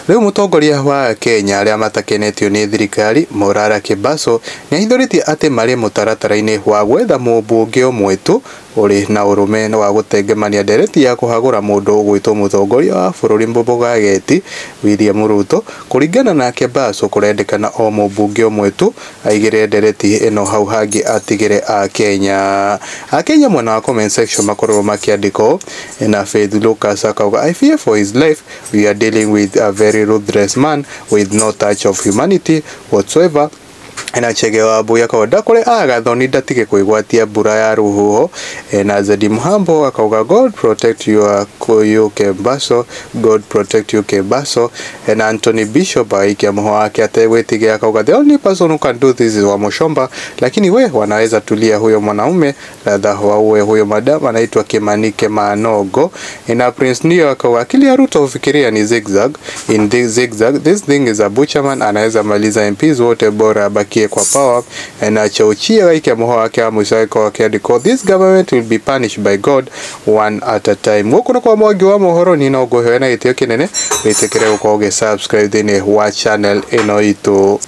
Rĩu mũtongoria wa Kenya arĩa matakenetio nĩ thirikari Morara Kebaso nĩahithũrĩtie atĩ marĩ mũtaratara-inĩ wa gwetha mũmbunge ũmwe tu ũrĩ na ũrũme wa gũtengemania ndereti ya kũhagũra mũndũ ũgwĩtwo mũtongoria wa bũrũri Mũbũgageti William Ruto. Kũringana na Kebaso kũrendekana o mũmbunge ũmwe tu aigĩrĩre ndereti ĩno hau hangĩ atigĩre Akenya. Akenya mwena wa comment section makorwo makĩandĩka ũũ, na Faith Lucas akauga, "I fear for his life. We are dealing with a very ruthless man with no touch of humanity whatsoever." Na Chege wa Mbui akauga ndakũrĩ agathoni ndatige kwĩgwatia mbura ya rũhuho. Na Zedi Muhambo akauga, "God protect you Kebaso, God protect you Kebaso." Na Anthony Bishop agaikia mũhwa wake ategwĩtigĩra akauga, "The only person who can do this is Wamuchomba, lakini we wanaweza tulia huyo mwanaume ladha waue huyo madam anaitwa Kimani Manogo." Na Prince Nio akauga, "Akili ya Ruto hufikiria ni zigzag in this zigzag. This thing is a butcherman, anaweza maliza MPs wote, bora abakie kwa power." Na Chauchia gaikia mũhwa wake wa mũico agĩkorwo akĩandĩkwo, "This government will be punished by God one at a time." Gũkũ nĩ kwa Mwangi wa mohoro ni no ngũhe na gĩtĩo kĩnene wĩtĩkĩre gũkorwo ũgĩ subscribe thĩinĩ wa channel ĩno itũ.